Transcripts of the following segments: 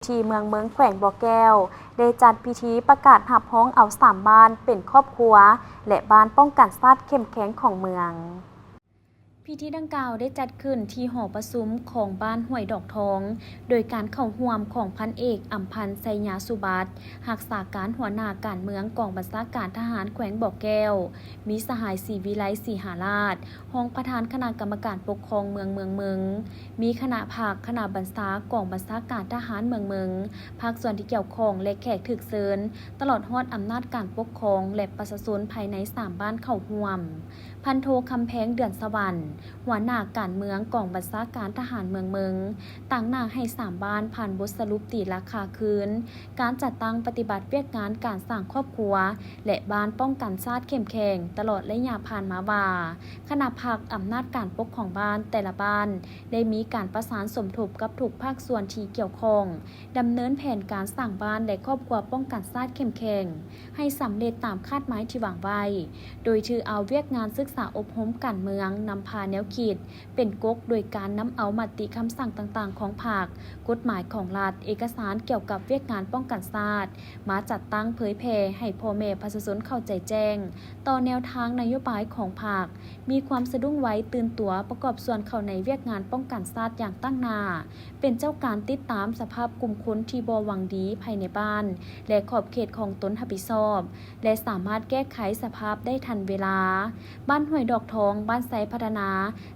ທີ່ເມືອງເມິງ ແຂວງບໍ່ແກ້ວ ໄດ້ຈັດພິທີປະກາດຮັບຮອງເອົາສາມບ້ານເປັນຄອບຄົວ ແລະ ບ້ານປ້ອງກັນຊາດເຂັ້ມແຂງຂອງເມືອງ. ພິທີດັ່ງກ່າວໄດ້ຈັດຂຶ້ນທີ່ຫໍປະຊຸມຂອງບ້ານຫ້ວຍດອກທອງ ໂດຍການເຂົ້າຮ່ວມຂອງພັນເອກ ອຳພັນ ໄຊຍາສຸບັດ ຮັກສາການຫົວໜ້າການເມືອງກອງບັນຊາການທະຫານແຂວງບໍ່ແກ້ວ, ມີສະຫາຍ ສີວິໄລ ສີຫາລາດ ຮອງປະທານຄະນະກຳມະການປົກຄອງເມືອງເມືອງເມິງ, ມີຄະນະພັກ, ຄະນະບັນຊາກອງບັນຊາການທະຫານເມືອງເມິງ, ພາກສ່ວນທີ່ກ່ຽວຂ້ອງ ແລະ ແຂກຖືກເຊີນ, ຕະຫຼອດຮອດອຳນາດການປົກຄອງ ແລະ ປະຊາຊົນພາຍໃນສາມບ້ານເຂົ້າຮ່ວມ. ພັນໂທ ຄຳແພງ ເດືອນສະຫວັນ ຫົວໜ້າການເມືອງກອງບັນຊາການທະຫານເມືອງເມິງ ຕາງໜ້າໃຫ້ສາມບ້ານຜ່ານບົດສະຫຼຸບຕີລາຄາຄືນ ການຈັດຕັ້ງປະຕິບັດວຽກງານການສ້າງຄອບຄົວ ແລະ ບ້ານປ້ອງກັນຊາດເຂັ້ມແຂງ ຕະຫຼອດໄລຍະຜ່ານມາວ່າ ຄະນະພັກອຳນາດການປົກຄອງບ້ານແຕ່ລະບ້ານ ໄດ້ມີການປະສານສົມທົບກັບທຸກພາກສ່ວນທີ່ກ່ຽວຂ້ອງ ດຳເນີນແຜນການສ້າງບ້ານ ແລະ ຄອບຄົວປ້ອງກັນຊາດເຂັ້ມແຂງ ໃຫ້ສຳເລັດຕາມຄາດໝາຍທີ່ວາງໄວ້, ໂດຍຖືເອົາວຽກງານສຶກສາອົບຮົມການເມືອງນຳພາແນວຄິດ ເປັນກົກໂດຍການນຳເອົາມະຕິຄຳສັ່ງຕ່າງໆຂອງພັກ, ກົດໝາຍຂອງລັດ, ເອກະສານກ່ຽວກັບວຽກງານປ້ອງກັນຊາດ ມາຈັດຕັ້ງເຜີຍແຜ່ໃຫ້ພໍ່ແມ່ປະຊາຊົນເຂົ້າໃຈແຈ້ງຕໍ່ແນວທາງນະໂຍບາຍຂອງພັກ, ມີຄວາມສະດຸ້ງໄວຕື່ນຕົວປະກອບສ່ວນເຂົ້າໃນວຽກງານປ້ອງກັນຊາດຢ່າງຕັ້ງໜ້າ, ເປັນເຈົ້າການຕິດຕາມສະພາບກຸ່ມຄົນທີ່ບໍ່ຫວັງດີພາຍໃນບ້ານ ແລະ ຂອບເຂດຂອງຕົນຮັບຜິດຊອບ ແລະ ສາມາດແກ້ໄຂສະພາບໄດ້ທັນເວລາ. ບ້ານຫ້ວຍດອກທອງ, ບ້ານໄຊພັດທະນາ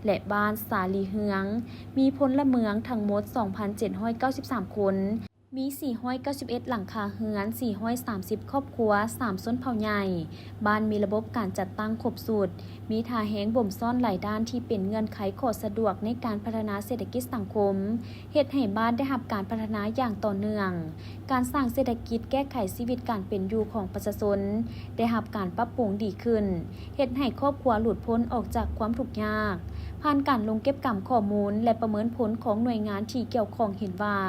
ແລະ ບ້ານສາລີເຮືອງ ມີພົນລະເມືອງທັງໝົດ ສອງພັນເຈັດຮ້ອຍເກົ້າສິບສາມຄົນ, ມີ ສີ່ຮ້ອຍເກົ້າສິບເອັດ ຫຼັງຄາເຮືອນ, ສີ່ຮ້ອຍສາມສິບຄອບຄົວ, ສາມຊົນເຜົ່າໃຫຍ່, ບ້ານມີລະບົບການຈັດຕັ້ງຄົບຊຸດ, ມີທ່າແຮງບົ່ມຊ້ອນຫຼາຍດ້ານທີ່ເປັນເງື່ອນໄຂຂໍ້ສະດວກໃນການພັດທະນາເສດຖະກິດສັງຄົມ, ເຮັດໃຫ້ບ້ານໄດ້ຮັບການພັດທະນາຢ່າງຕໍ່ເນື່ອງ. ການສ້າງເສດຖະກິດແກ້ໄຂຊີວິດການເປັນຢູ່ຂອງປະຊາຊົນໄດ້ຮັບການປັບປຸງດີຂຶ້ນ, ເຮັດໃຫ້ຄອບຄົວຫຼຸດພົ້ນອອກຈາກຄວາມທຸກຍາກ. ຜ່ານການລົງເກັບກຳຂໍ້ມູນ ແລະ ປະເມີນຜົນຂອງໜ່ວຍງານທີ່ກ່ຽວຂ້ອງເຫັນວ່າ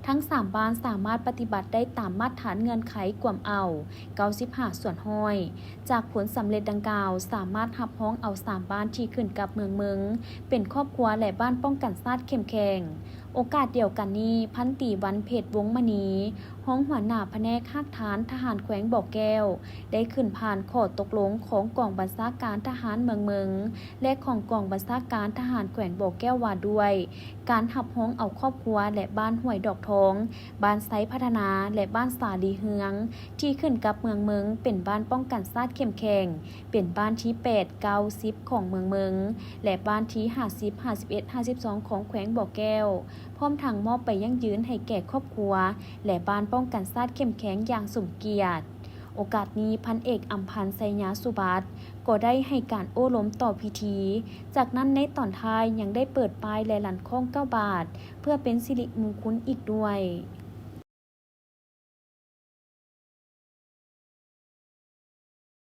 ທັງສາມບ້ານສາມາດປະຕິບັດໄດ້ຕາມມາດຖານເງື່ອນໄຂກວມເອົາ ເກົ້າສິບຫ້າສ່ວນຮ້ອຍ ຈາກຜົນສຳເລັດດັ່ງກ່າວ ສາມາດຮັບຮອງເອົາສາມບ້ານທີ່ຂຶ້ນກັບເມືອງເມິງ ເປັນຄອບຄົວ ແລະ ບ້ານປ້ອງກັນຊາດເຂັ້ມແຂງ. ໂອກາດດຽວກັນນີ້, ພັນຕີ ວັນເພັດ ວົງມະນີ ຮອງຫົວໜ້າພະແນກຮາກຖານທະຫານແຂວງບໍ່ແກ້ວ ໄດ້ຂຶ້ນຜ່ານຂໍ້ຕົກລົງຂອງກອງບັນຊາການທະຫານເມືອງເມິງ ແລະ ຂອງກອງບັນຊາການທະຫານແຂວງບໍ່ແກ້ວວ່າດ້ວຍ ການຮັບຮອງເອົາຄອບຄົວ ແລະ ບ້ານຫ້ວຍດອກທອງ, ບ້ານໄຊພັດທະນາ ແລະ ບ້ານສາລີເຮືອງ ທີ່ຂຶ້ນກັບເມືອງເມິງ ເປັນບ້ານປ້ອງກັນຊາດເຂັ້ມແຂງ, ເປັນບ້ານທີແປດ, ເກົ້າ, ສິບ ຂອງເມືອງເມິງ ແລະ ບ້ານທີຫ້າສິບ, ຫ້າສິບເອັດ, ຫ້າສິບສອງ ຂອງແຂວງບໍ່ແກ້ວ, ພ້ອມທັງມອບໃບຢັ້ງຢືນໃຫ້ແກ່ຄອບຄົວ ແລະ ບ້ານປ້ອງກັນຊາດເຂັ້ມແຂງຢ່າງສົມກຽດ. ໂອກາດນີ້ ພັນເອກ ອຳພັນ ໄຊຍາສຸບັດ ກໍໄດ້ໃຫ້ການໂອ້ລົມຕໍ່ພິທີ, ຈາກນັ້ນໃນຕອນທ້າຍຍັງໄດ້ເປີດປ້າຍ ແລະ ລັ່ນຄ້ອງເກົ້າບາດ ເພື່ອເປັນສິລິມຸງຄຸນອີກດ້ວຍ.